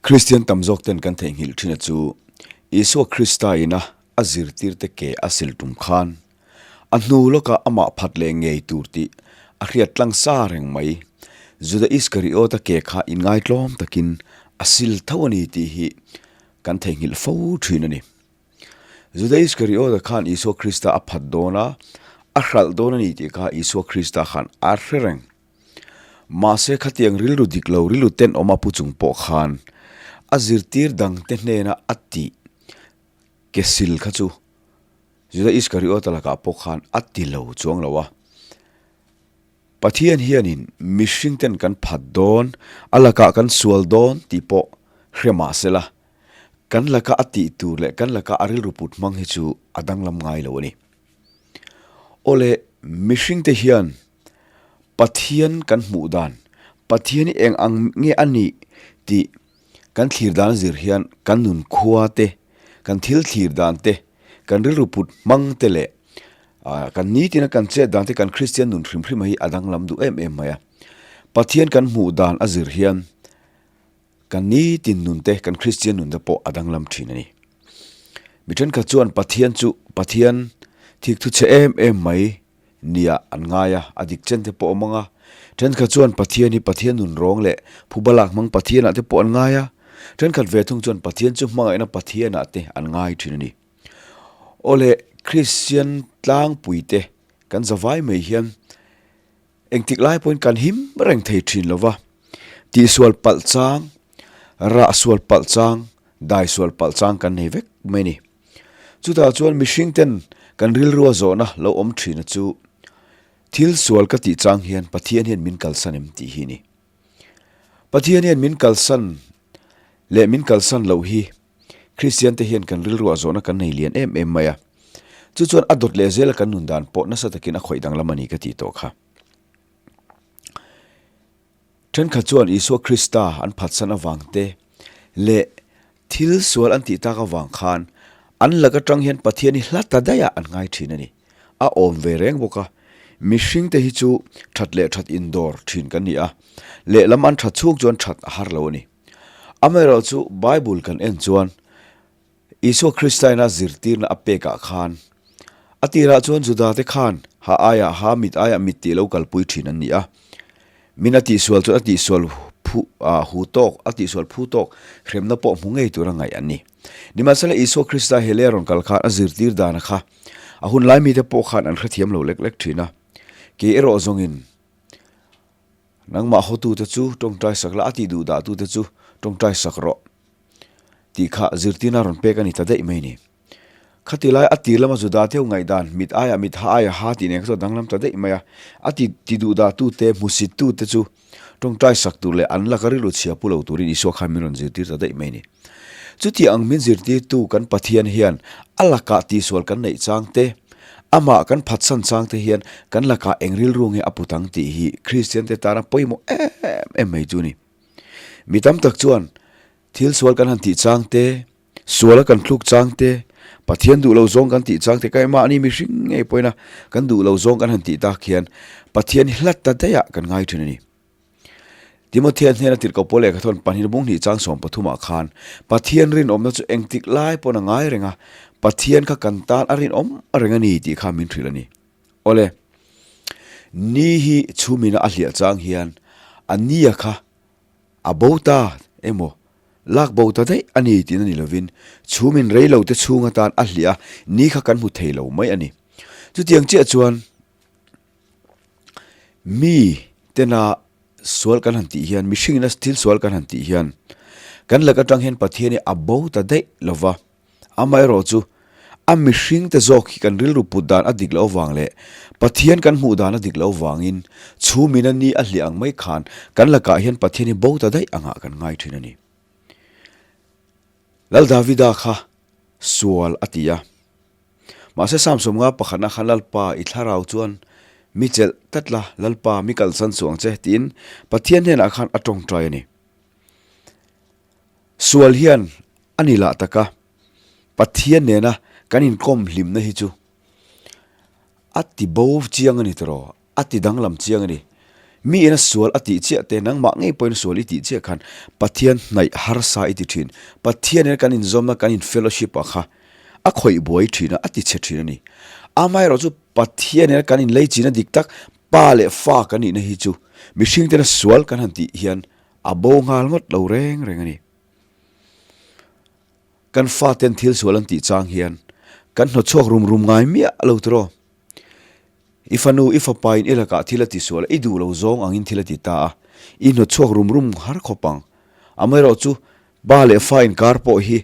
Kristian tam zawk ten kan theihnghilh thin a chu Isua Krista ina a zirtirte ke a sil tum khan a hnu lawkah amah phat leh ngei tur tih a hriat tlang sa reng mai. Juda Iskariota ke kha inngaitlawm takin a sil tho a ni tih hi kan theihnghilh fo thin a ni. Juda Iskariota khan Isua Krista a phat dawn a, a hralh dawn a ni tih kha Isua Krista khan a hre reng. Mahse khatiang rilru dik lo rilru tenawm a pu chung pawh khan a zirtir dangte hnena a tih ke sil kha chu Juda Iskariota lakah pawh khan a ti lo chuang lo a. Pathian hianin mihring ten kan phat dawn, a lakah kan sual dawn tih pawh hre mah sela, kan laka a tih tur leh kan laka a rilru put hmang hi chu a danglam ngai lo a ni. Awle mihringte hian Pathian kan hmuh dan, Pathian hi eng ang nge a nih tih kan thlir dan zir hian kan nun khua te, kan thil thlir dan te, kan rilru put hmang te leh kan nitina kan chet dan te kan Kristian nun hrim hrim hi a danglam duh em em mai a. Pathian kan hmuh dan a zir hian kan nitin nun te, kan Kristian nun te pawh a danglam thin a ni. Mi thenkhat chuan Pathian chu Pathian thikthu chhe em em mai nia an ngai a, a dik chen te pawh awm ang a. Thenkhat chuan Pathian hi Pathian nun rawng leh phuba lak hmang Pathianah te pawh an ngai a, thenkhat ve thung chuan Pathian chu hmangaihna Pathianah te an ngai thin a ni. Awle, Kristian tlangpui te kan zavai mai hian engtik lai pawhin kan him reng thei thin lo va, tihsual palh chang, rah sual palh chang, dai sual palh chang kan nei vek mai a ni. Chutah chuan mihring ten kan rilrua zawhna lo awm thin a chu thil sual ka tih chang hian Pathian hian min kalsan em tih hi a ni. Pathian hian min kalsan leh min kalsan loh hi Kristian te hian kan rilrua zawhna kan nei lian em em mai a. Chu chuan a dawt leh zela kan nun dan pawh nasa takin a khawih danglam a ni ka tih tawh kha. Thenkhat chuan Isua Krista an phatsan avang te leh thil sual an tih tak avang khan an lak atang hian Pathian hi hla ta daih ah an ngai thin a ni. A awm ve reng bawk a, mihring te hi chu that leh that indawr thin kan ni a, lehlam an that chhung chuan that a har lo a ni. Amaherawhchu Bible kan en chuan Isua Krista ina zirtirna a pekah khan a tirah chuan Judate khan ha aiah ha, mit aiah mit tih lo kalpui thin an ni a. Min a tihsual chuan a tihsual phu ah hu tawk, a tihsual phu tawk hremna pawh hmu ngei tura ngaih an ni. Nimahsela Isua Krista he lei a rawn kal khan a zirtir dana kha a hun lai mite pawh khan an hrethiam lo lek lek thin a. Kei erawh zawngin nangmah hawtute chu tawngtai sak la, a tih duh dahtute chu tawngtai sak rawh. Tih kha zirtirna rawn pek a ni ta daih mai ni. Khati lai a tir lama Juda deuh ngaihdan, mit aiah mit ha aiah ha tih nen kha chu a danglam ta daih mai a. A ti ti duh dah tute, hmusit tute chu tawngtai sak tur leh an laka rilru chhia pu lo turin Isua khan min rawn zirtir ta daih mai ni. Chuti ang min zirtirtu kan Pathian hian a lakah tihsual kan neih chang te, amah kan phatsan chang te hian kan lakah eng rilru nge a put ang tih hi Kristian te tana pawimawh em em mai chu a ni. Mi tam tak chuan thil sual kan han tih chang te, suala kan thluk chang te, Pathian duh lo zawng kan tih chang te, ka mahni mihring ngei pawhin a kan duh lo zawng kan han tih tak hian Pathian hi hlat ta daih ah kan ngai thin a ni. Timothea hnena tirhkoh pawl lehkha thawn pahnih bung hnih chang sawm pathumah khan Pathian rinawmna chu engtik lai pawn a ngai reng a, Pathian kha kan tan a rinawm reng a ni tih kha min hrilh a ni. Awle, ni hi chhumina a hliah chang hian a nia kha a bo ta emaw lak bo ta daih a ni tihna ni lovin chhumin rei lo te chhung atan a hliah a, ni kha kan hmu thei lo mai a ni. Chutiang chiah chuan mi tena sual kan han tih hian, mihringina thil sual kan han tih hian kan lak atang hian Pathian hi a bo ta daih lova, Amaherawh chu, a mihringte zawk hi kan rilru put dan a dik loh avang leh Pathian kan hmuh dan a dik loh avangin chhumina ni a hliah ang mai khan kan lakah hian Pathian hi bo ta daih angah kan ngai thin a ni. Lal Davida kha sual a ti a. Mahse Samsung nga pakhatna khan Lalpa i thlarau chuan mi chelh tlat la, Lalpa mi kalsan suh ang che tiin Pathian hnenah khan a tawngtai a ni. Sual hian a ni lah taka Pathian nena kan inkawm hlimna hi chu a ti bo chiang a ni tawh, a ti danglam chiang a ni. Mi ina sual a tih chiah te, nangmah ngei pawhin sual i tih chiah khan Pathian hnaih harsa i ti thin. Pathian ina kan inzawmna, kan in fellowship ah kha a khawih buai thin a, a ti chhe thin a ni. Amaherawh chu Pathian ina kan inlei china dik tak pa leh fa kan nihna hi chu mihring tena sual kan han tih hian a bo nghal ngawt lo reng reng a ni. Kan faten thil sual an tih chang hian kan hnawtchhuak rum rum ngai miah lo tiraw? I fanu, i fapain i lakah thil a ti sual a, i duh lo zawng angin thil a ti ta a, i hnawtchhuak rum rum har khawp ang. Amaherawh chu pa leh fa inkar pawh hi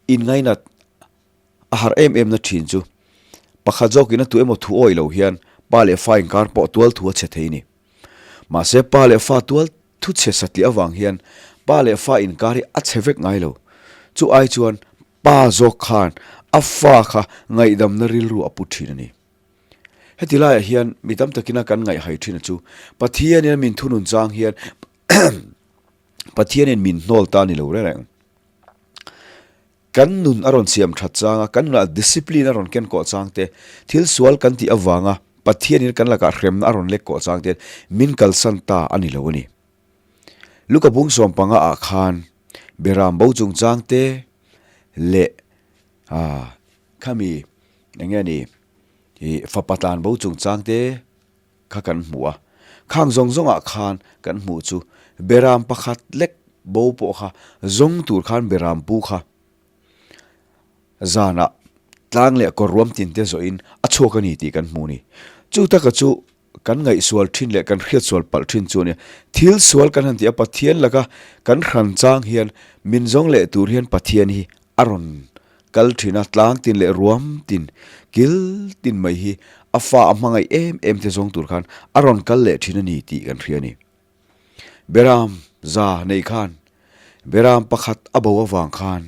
inngainat a har em em na thin chu pakhat zawkin a tu emaw thu awih lo hian pa leh fa inkar pawh tual thu a chhe thei a ni. Mahse pa leh fa tual thu chhe satliah avang hian pa leh fa inkar hi a chhe vek ngai lo. Chu ai chuan pa zawk khan a fa kha ngaihdamna rilru a pu thin a ni. Heti laiah hian mi tam takina kan ngaihhai thin a chu Pathianin a min thunun chang hian Pathianin min hnawl ta a ni lo reng reng. Kan nun a rawn siam that chang a, kan nunah discipline a rawn ken kawh chang te, thil sual kan tih avanga Pathianin kan lakah hremna a rawn lek kawh chang te min kalsan ta a ni lo a ni. Luka bung sawmpanga ah khan Beram bo chungchang te leh khami eng nge ni ih fapa tlan bo chungchang te kha kan hmu a, khang zawng zawngah khan kan hmuh chu Beram pakhat lek bo pawh kha zawng tur khan Beram pu kha zanah tlang leh kawr ruam tin te zawhin a chhuak a ni tih kan hmu a ni. Chu taka chu kan ngaihsual thin leh kan hriatsual palh thin chu a nia. Thil sual kan han tih a Pathian laka kan hran chang hian min zawng leh tur hian Pathian hi A rawn kal thin a, tlang tin leh ruam tin, kil tin mai hi a fa a hmangaih em em te zawng tur khan a rawn kal leh thin a ni tih kan hria a ni. Beram za nei khan Beram pakhat a bo avang khan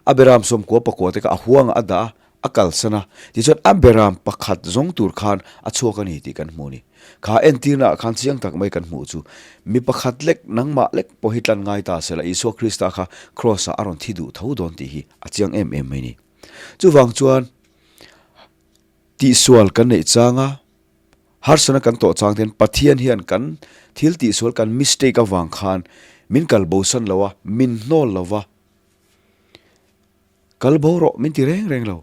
a Beram sawmkua pakua te kha a huangah a dah a, a kalsan a, tichuan a Beram pakhat zawng tur khan a chhuak a ni tih kan hmu a ni. Kha entirna ah khan chiang tak mai kan hmuh chu, mi pakhat lek, nangmah lek pawh hi tlan ngai ta sela Isua Krista kha Kraws ah a rawn thi duh tho dawn tih hi a chiang em em mai ni. Chuvang chuan tihsual kan neih changa harsana kan tawh chang ten Pathian hian kan thil tihsual kan mistake avang khan min kal bosan lo a, min hnawl lo va, kal bo rawh min ti reng reng lo.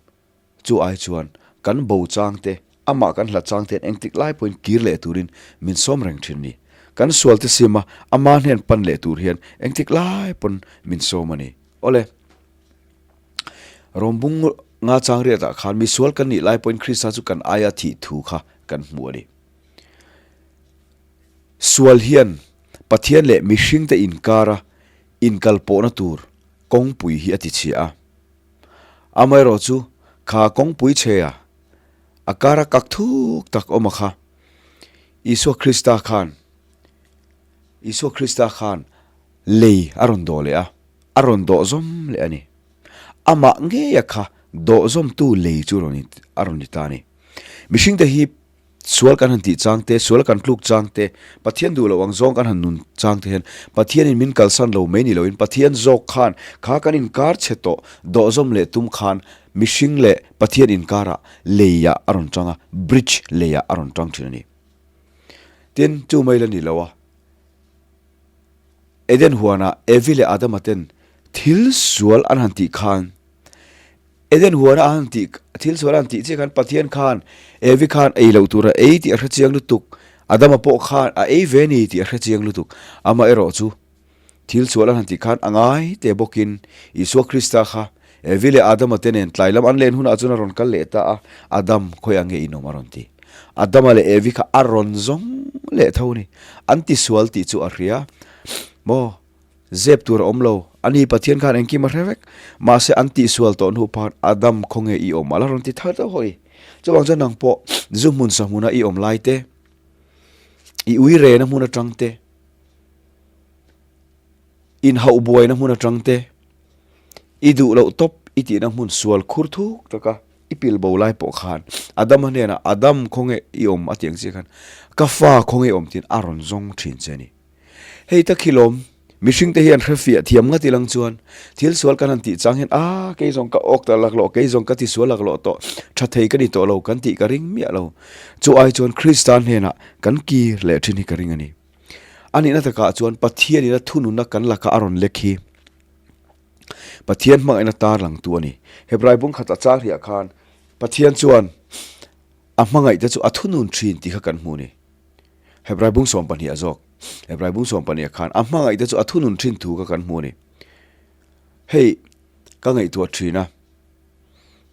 Chu ai chuan kan bo chang te, amah kan hlat chang te'n engtik lai pawhin kir leh turin min sawm reng thin ni. Kan sual te sima ama hnen pan leh tur hian engtik lai pawn min sawm a ni. Awle, Rawmbung nga chang riatah khan misual kan nih lai pawhin Krista chu kan aia thih thu kha kan hmu a ni. Sual hian Pathian leh mihringte inkara inkalpawhna tur kawngpui hi a tichhia a. Amaherawh chu kha kawngpui chhe a, a kara kak thuk tak awm a kha. Isua Krista khan, Isua Krista khan lei a rawn dawh leh a, a rawn dawh zawm leh a ni. Amah ngeia kha dawh zawmtu lei chu rawn a rawn ni ta a ni. Mihringte hi Sual kan han tih chang te, sual kan tluk chang te, Pathian duh loh ang zawng kan han nun chang te hian Pathianin min kalsan lo mai ni loin Pathian zawk khan kha kan inkar chhe tawh dawhzawm leh tum khan mihring leh Pathian inkarah leiah a rawn tang a, bridge leiah a rawn tang thin a ni. Tin, chu mai la ni lo a, Eden huanah Evi leh Adama ten thil sual an han tih khan, Eden huana a han tih, thil sual a han tih chiah khan Pathian khan Evi khan ei loh tur a ei tih a hre chiang lutuk, Adama pawh khan a ei ve ni tih a hre chiang lutuk. Amaherawh chu thil sual a han tih khan a ngai te bawkin Isua Krista kha Evi leh Adama te nen tlai lam an len hunah chuan a rawn kal leh ta a, Adam khawiah nge in awm a rawn ti. Adama leh Evi kha a rawn zawng leh tho a ni. An tisual tih chu a hria maw? Zep tur a awm lo. Ani Pathian khan engkim a hre vek. Mahse an tihsual tawh hnu phan Adam khawnge i awm a la rawn ti thar deuh hawi. Chuvang chuan nang pawh zu hmun sa hmuna i awm lai te, i ui rena hmun atang te, inhauh buaina hmun atang te, i duh loh tawp i tihna hmun sual khur thuk taka i pil bo lai pawh khan Adama hnenah Adam khawnge i awm a tih ang chiah khan ka fa khawnge i awm tiin a rawn zawng thin che a ni. Hei tak hi lawm, mihringte hian hrefiah thiam ngat ilang chuan thil sual kan han tih chang hian a kei zawng ka awk ta laklawh, kei zawng ka ti sual laklawh tawh, tha thei ka ni tawh lo kan tih ka ring miah lo. Chu ai chuan Krista hnenah kan kir leh thin hi ka ring a ni. A nihna takah chuan Pathianin a thununna kan laka a rawn lek hi Pathian hmangaihna tarlangtu a ni. Hebrai bung khat a chang riah khan Pathian chuan a hmangaihte chu a thunun thin tih kha kan hmu a ni. Hebrai bung 12 a zawk. Hebrai bung 12 khan a hmangaihte chu a thunun thin thu kha kan hmu a ni. Hei ka ngaihtuah thin a,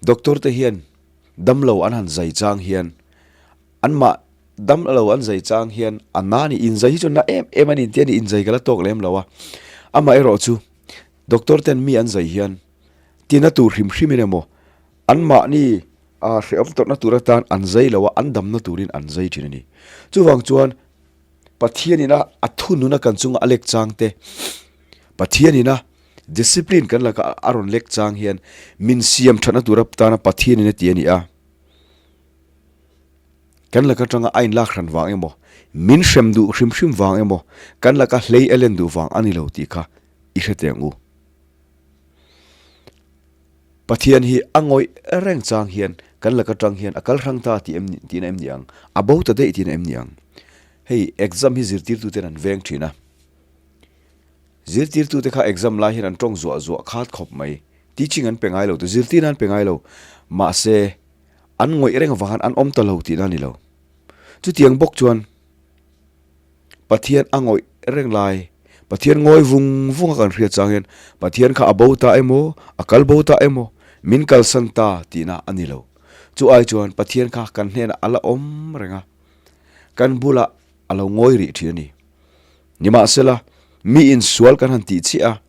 doctor te hian damlo an han zai chang hian anmah damlo an zai chang hian a na ni inzai hi chu na em em a ni tih a ni inzai ka la tawk lem lo a. Amaherawh chu doctor ten mi an zai hian tina tur hrim hrim in emaw anmahni a hrehawm tawrhna tur atan an zai lo a, an damna turin an zai thin a ni. Chuvang chuan Pathianin a a thununa kan chunga a lek chang te, Pathianin a discipline kan laka a rawn lek chang hian min siam thatna tur atana Pathianin a ti a ni a. Kan laka tanga a inlak hran vang emaw, min hrem duh hrim hrim vang emaw, kan laka hlei a len duh vang a ni lo tih kha i hre teh ang u. Pathian hi a ngawih reng chang hian kan laka tang hian a kal hrang ta tih em tihna em ni ang? A bo ta daih tihna em ni ang? Hei exam hi zirtirtuten an veng thin a. Zirtirtute kha exam lai hian an tawng zuah zuah khat khawp mai. Teaching an pe ngai lo, zirtirna an pe ngai lo. Mahse, an ngawih reng avang khan an awm ta lo tihna a ni lo. Chutiang bawk chuan Pathian a ngawih reng lai, Pathian ngawi vung vung a kan hriat chang hian Pathian kha a bo ta emaw, a kal bo ta emaw, min kalsan ta tihna a ni lo. Chu ai chuan Pathian kha kan hnenah a la awm reng a, kan bulah a lo ngawi rih thin a ni. Nimahsela, mi insual kan han tih chiah a,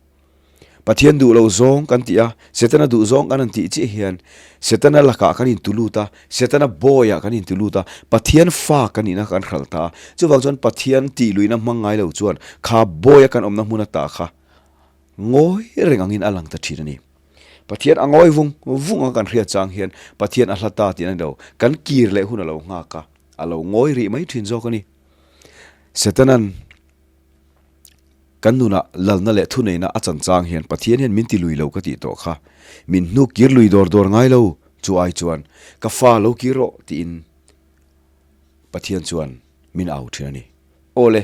Pathian duh lo zawng kan tih a, Setana duh zawng kan han tih chiah hian Setana lakah kan intu lut a, Setana bawiah kan intu lut a, Pathian fa kan nihna kan hralh ta a. Chuvang chuan Pathian tih luihna hmang ngai lo chuan kha bawia kan awmna hmun ata kha ngawi reng angin a lang ta thin a ni. Pathian a ngawi vung vung a kan hriat chang hian Pathian a hla ta tih a ni lo, kan kir leh hun a lo nghak a, a lo ngawi rih mai thin zawk a ni. Setana'n. Kan nunah lalna leh thuneihna a chan chang hian Pathian hian min ti lui lo ka tih tawh kha. Min hnuk kir lui dawr dawr ngai lo. Chu ai chuan, Ka fa lo kir rawh tiin Pathian chuan min au thin a ni. Aw le,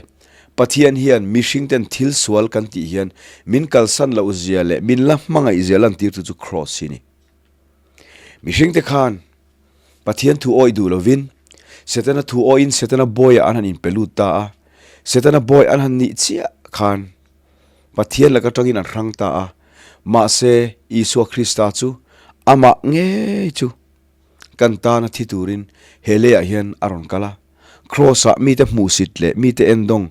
Pathian hian mihringten thil sual kan tih hian min kalsan loh zia leh min la hmangaih zia lantirtu chu Kraws hi a ni. Mihringte khan Pathian thu awih duh lovin, Setana thu awihin Setana bawiah an han inpe lut ta a. Setana bawi an han nih chiah khan Pathian laka tangin an hrang ta a. Mahse, Isua Krista chu amah ngei chu kan tana thi turin he leiah hian a rawn kal a. Kraws-ah mite hmuhsit leh mite endawng,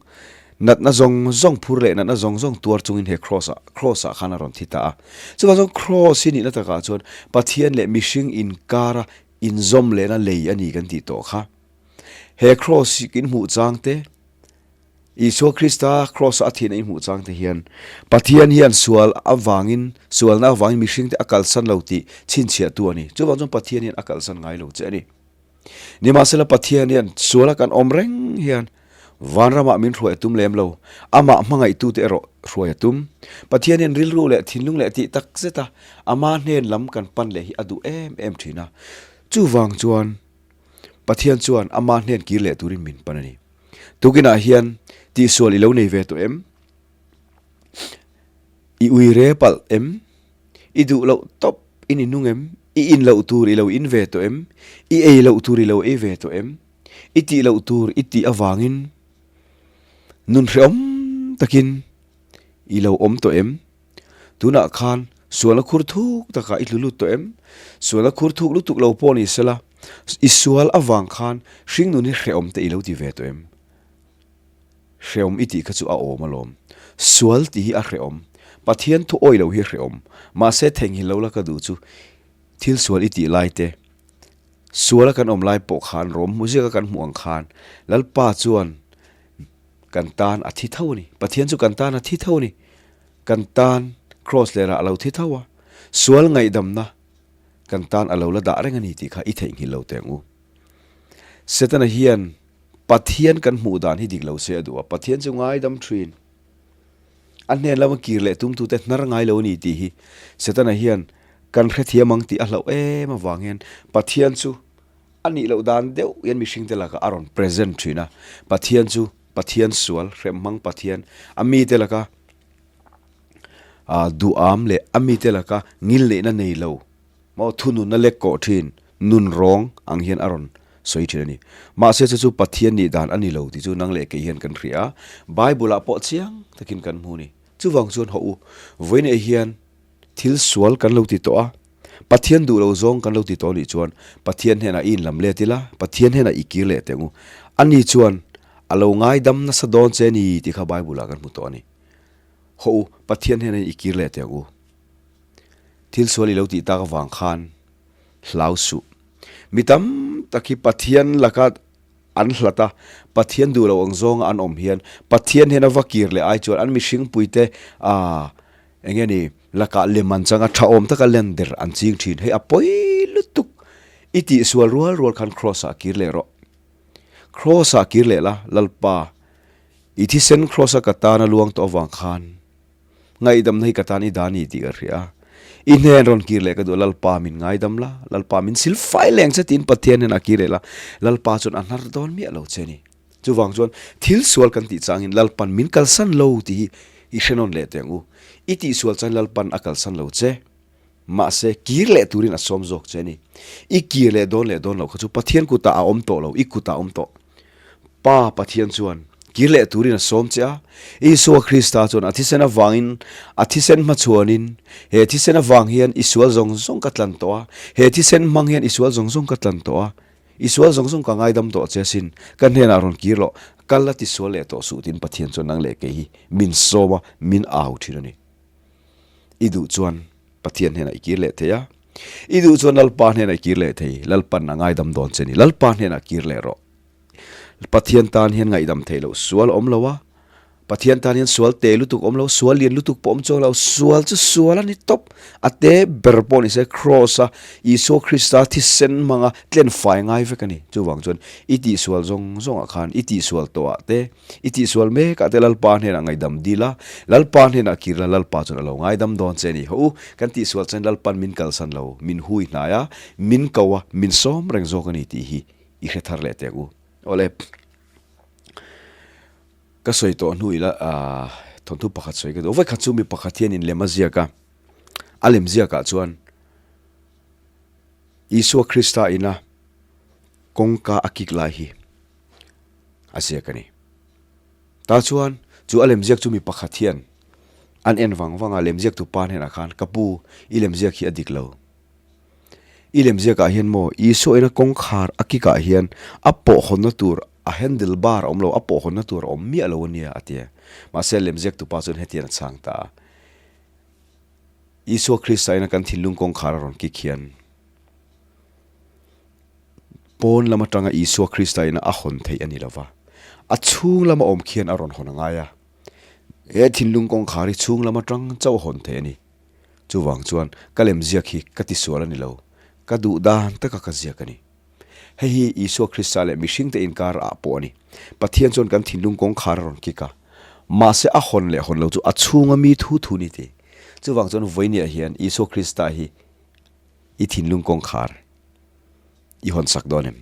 natna zawng zawng phur leh natna zawng zawng tuar chungin he kraws-ah kraws-ah khan a rawn thi ta a. Chuvang chuan kraws hi nihna takah chuan Pathian leh mihring inkara inzawm lehna lei a ni kan tih tawh kha. He kraws hi in hmuh chang te, Isua Krista kraws-a a thihna in hmuh chang te hian Pathian hian sual avangin, sualna avangin mihringte a kalsan lo tih chhinchhiahtu a ni. Chuvang chuan Pathian hian a kalsan ngai lo che a ni. Nimahsela Pathian hian suala kan awm reng hian vanramah min hruai a tum lem lo, amah hmangaihtute erawh hruai a tum. Pathian hian rilru leh thinlung leh tih tak zeta ama hnen lam kan pan leh hi a duh em em thin a. Chuvang chuan Pathian chuan ama hnen kir leh turin min pan a ni. Tukinah hian tihsual i lo nei ve tawh em? I ui re palh em? I duh loh tawp in i nung em? I in loh tur i lo in ve tawh em? I ei loh tur i lo ei ve tawh em? I tih loh tur i tih avangin nun hrehawm takin i lo awm tawh em? Tunah khan sualna khur thuk takah i tlu lut tawh em? Sualna khur thuk lutuk lo pawh ni sela, i sual avang khan hringnun hi hrehawm te i lo ti ve tawh em? Hrehawm i tih kha chu a awm alawm. Sual tih hi a hrehawm. Pathian thu awi lo hi a hrehawm. Mahse theihnghilh lo la ka duh chu thil sual i tih lai te, suala kan awm lai pawh khan rawm hmu ziaka kan hmuh ang khan Lalpa chuan kan tan a thi tho a ni. Pathian chu kan tan a thi tho a ni. Kan tan Kraws lerah a lo thi tho a. Sual ngaihdamna kan tan a lo la dah reng a ni tih kha i theihnghilh lo teh ang u. Setana hian Pathian kan hmuh dan hi dik lo se a duh a, Pathian chu ngaidam thin. A hnen lama kir leh tumtute hnar ngai lo a ni tih hi Setana hian kan hrethiam ang tih a hlauh em avang hian Pathian chu a nih loh dan deuh hian mihringte lakah a rawn present thin a, Pathian chu. Pathian sual, hremhmang Pathian, a mite laka duham leh a mite laka ngilneihna nei lo maw thununna lek kawh thin nun rawng ang hian a rawn sawi thin a ni. Mahse chu chu Pathian nih dan a ni lo tih chu nang leh kei hian kan hria a, Bible ah pawh chiang takin kan hmu a ni. Chuvang chuan hawh u, vawiinah hian thil sual kan lo ti tawh a, Pathian duh lo zawng kan lo ti tawh anih chuan Pathian hnenah i inlam let ila, Pathian hnenah i kir leh teh ang u. Ani chuan a lo ngaidam nasa dawn che ni tih kha Bible ah kan hmu tawh a ni. Hawh u, Pathian hnenah i kir leh teh ang u. Thil sual i lo tih tak avang khan hlau suh. Mi tam tak hi Pathian laka an hlat a, Pathian duh lo ang zawnga an awm hian Pathian hnena va kir leh ai chuan an mihringpuite ah Eng nge ni, lakah lem an chang a, tha awm taka len der an ching thin. Hei a pawi lutuk, i tihsual rual rual khan Kraws ah kir leh rawh. Kraws ah kir leh la, Lalpa, i thisen Kraws a ka tan a luang tawh avang khan ngaihdamna hi ka tan i dah a ni tih ka hria a. I hnen rawn kir leh ka duh a, Lalpa min ngaidam la, Lalpa min sil fai leng che tiin Pathian hnenah kir leh la, Lalpa chuan a hnar dawn miah lo che a ni. Chuvang chuan thil sual kan tih changin Lalpan min kalsan lo tih hi i hre nawn leh teh ang u. I tihsual chuan Lalpan a kalsan lo che. Mahse, kir leh turin a sawm zawk che a ni. I kir leh dawn leh dawn loh kha chu Pathian kutah a awm tawh lo, i kutah a awm tawh. Pa Pathian chuan kir leh turin a sawm che a. Isua Krista chuan a thisen avangin, a thisen hmachhuanin, He thisen avang hian i sual zawng zawng ka tlan tawh a, he thisen hmang hian i sual zawng zawng ka tlan tawh a, I sual zawng zawng ka ngaidam tawh che sin, ka hnenah rawn kir loh, kal la ti sual leh tawh suh tiin Pathian chuan nang leh kei hi min sawm a, min au thin a ni. I duh chuan Pathian hnenah i kir leh thei a, i duh chuan Lalpa hnenah i kir leh thei, Lalpan a ngaidam dawn che ni, Lalpa hnenah kir leh rawh. Pathian tan hian ngaihdam theih loh sual a awm lo a, Pathian tan hian sual te lutuk awm lo, sual lian lutuk pawh awm chuang lo, sual chu sual a ni tawp. A te ber pawh ni se Kraws a Isua Krista thisen hmanga tlen fai ngai vek a ni. Chuvang chuan i tihsual zawng zawngah khan i tihsual tawhah te, i tihsual mekah te Lalpa hnenah ngaihdam dil a, Lalpa hnenah kir la, Lalpa chuan a lo ngaidam dawn che a ni. Hawh u, kan tihsual chuan Lalpan min kalsan lo, min hui hnai a, min ko a, min sawm reng zawk a ni tih hi i hre thar leh teh ang u. Awle. Ka sawi tawh hnu ila thawnthu pakhat sawi ka duh. Vawikhat chu mi pakhat hian in lem a ziak a, a lem ziakah chuan Isua Krista ina kawngka a kik lai hi a ziak a ni. Tah chuan chu a lem ziak chu mi pakhat hian an en vang vang a, lem ziaktu pa hnenah khan, Ka pu, i lem ziak hi a dik lo. I lemziakah hian maw Isua ina kawngkhar a kikah hian a pawhhawnna tur a handle bar a awm lo, a pawhhawnna tur a awm miah lo a nia a ti a. Mahse lemziak tupa chuan hetiang a chhang ta a, Isua Krista ina kan thinlung kawngkhar a rawn kik hian pawn lam atanga Isua Krista ina a hawn theih a ni lo va, a chhung lama awm khian a rawn hawn a ngai a. He thinlung kawngkhar hi chhung lam atang chauh a hawn theih a ni. Chuvang chuan ka lem ziak hi ka tisual a ni lo, ka duh dan taka ka ziak a ni. Hei hi Isua Krista leh mihringte inkar ah pawh a ni. Pathian chuan kan thinlung kawngkhar a rawn kik a, mahse a hawn leh hawn lo chu a chhunga mi thu thu ni ti. Chuvang chuan vawinia hian Isua Krista hi i thinlung kawngkhar i hawn sak dawn em?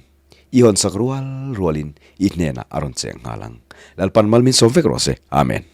I hawn sak rual rualin i hnenah a rawn cheng nghal ang. Lalpan mal min sawm vek rawh se. Amen.